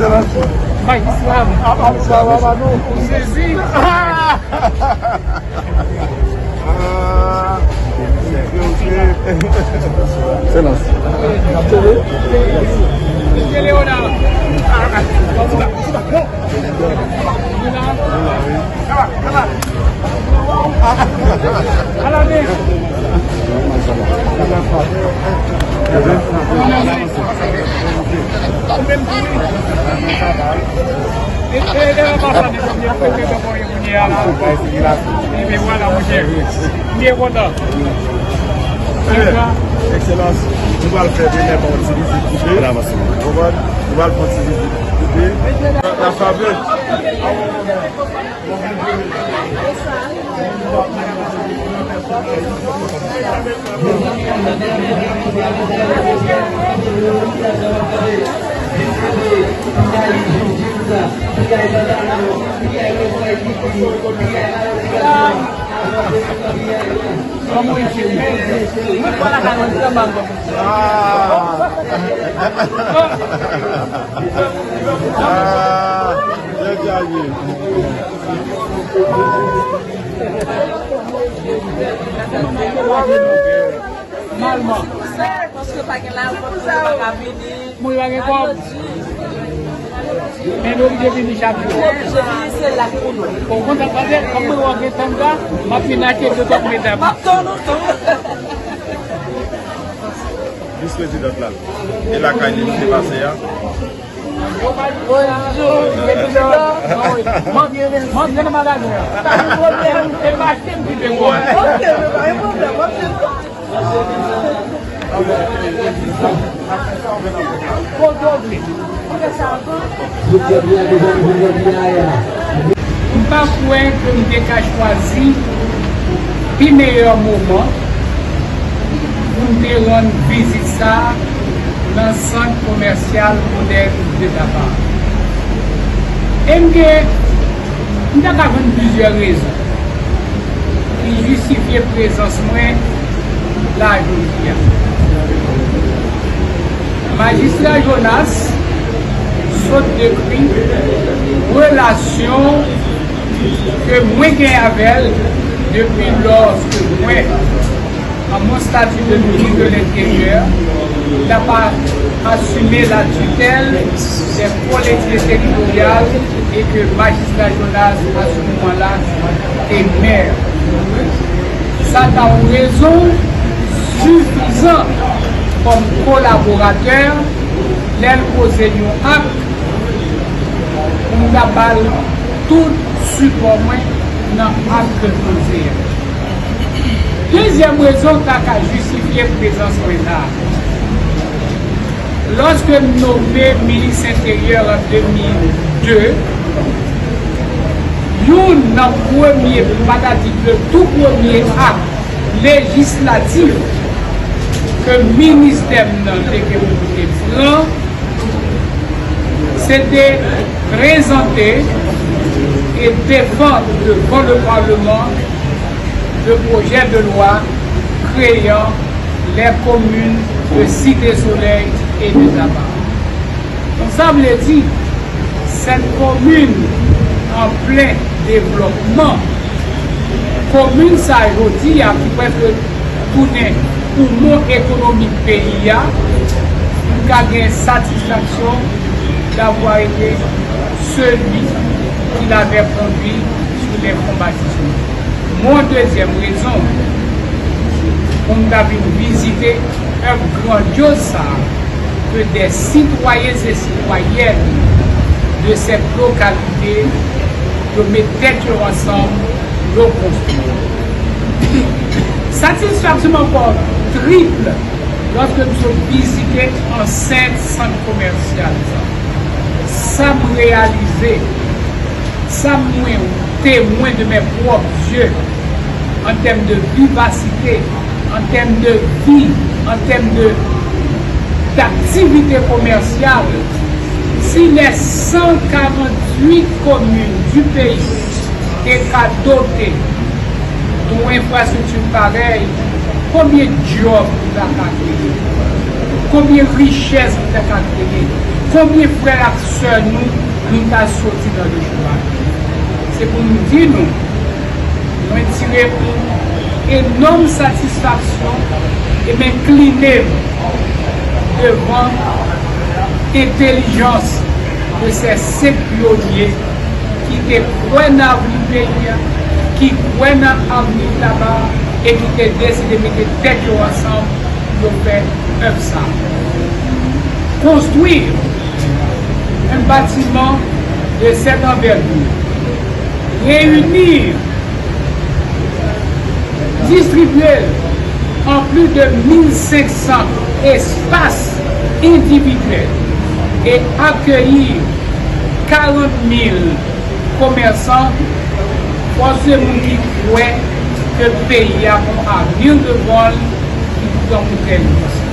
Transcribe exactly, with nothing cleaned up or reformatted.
Majistra, ou sezi. Ah, ok, ok. Excellence. Mesye Léonard. Ekselans, nou pral fè demen pa yon ti vizit prive. Konprann? Nou pral fè yon ti vizit prive. La favè. Ah. Ah. Malman. Paske pa gen lajan, moun pa ka vini. Moun pa gen kòb. Men nou oblije vini chak jou. Oblije vini, se la pou nou. Bon, kontan pase, kòm mwen wè gen tanga, m ap vin achte de tòk medam. M ap tann ou tou. Vis prezidant la. E lakay li nou te pase a. Bonjou, prezidan. Mwen, mwen antre nan magazin an. Pa gen pwoblèm. E m achte m kite m. Ok, men pa gen pwoblèm. M ap jwenn ou. Kote w vle. M pa kwè ke m te ka chwazi pi meyè moman pou m te rann vizit sa a nan sant komèsyal modèn de Tapa. E m gen, m ta ka jwenn plizyè rezon ki jistifye prezans mwen la jodi a. Majistra Jonas sot dekri relasyon ke mwen gen avè l depi lòske mwen, an mon stati de minis de Lenteryè, t ap asime latitèl dè kolektivite teritoryal e ke majistra Jonas, a se moman la, te mè. Sa ta yon rezon sifizan kòm kolaboratè, lè l poze yon ak, pou m ta ba l tout sipò mwen nan ak ke l poze a. Dezyèm rezon ta ka jistifye prezans mwen la a. Lòske m nome minis enteryè an de mil de, youn nan premye, pa ta di de tou premye ak lejislatif ke ministè m nan te gen pou te pran, se te prezante e defann devan le Parlement le projet de loi créant les communes de Cité Soleil et de Taba. Donk, sa vle di, sèt komin an plen devlòpman, komin sa jodi a ki prèske tounen poumon ekonomik peyi a, m ka gen satisfaksyon d'avoir été celui qui l'avait conduit sur les fonds bâtissants. Mon deuxième raison pou m ta vin vizite èv grandyoz sa a, ke des citoyens et citoyennes de cette localité yo met tèt yo ansanm, yo konstwi. Satisfaksyon m ankò trip lòske m sot vizite ansent sant komèsyal sa. Sa m reyalize, sa mwen temwen de mes propres yeux, an tèm de vivasite, an tèm de vi, an tèm de, d'aktivite komèsyal, si les cent quarante-huit communes du pays te ka dote de yon enfrastrikti parèy, konbyen djòb li ta ka kreye? Konbyen richès li ta ka kreye? Konbyen frè ak sè nou, nou ta soti nan lejou a? Se pou m di nou, mwen tire yon enòm satisfaksyon e m enkline m devan entèlijans de ces cinq pionniers ki te kwè nan avni peyi a, ki kwè nan avni taba e ki te deside mete tèt yo ansanm pou yo fè èv sa. Construire un bâtiment de cette envergure, réunir, distribuer en plus de mille cinq cents espaces individuels et accueillir quarante mille commerçants, fò se moun ki kwè ke peyi a gon avenir devan l, ki pran yon tèl risk.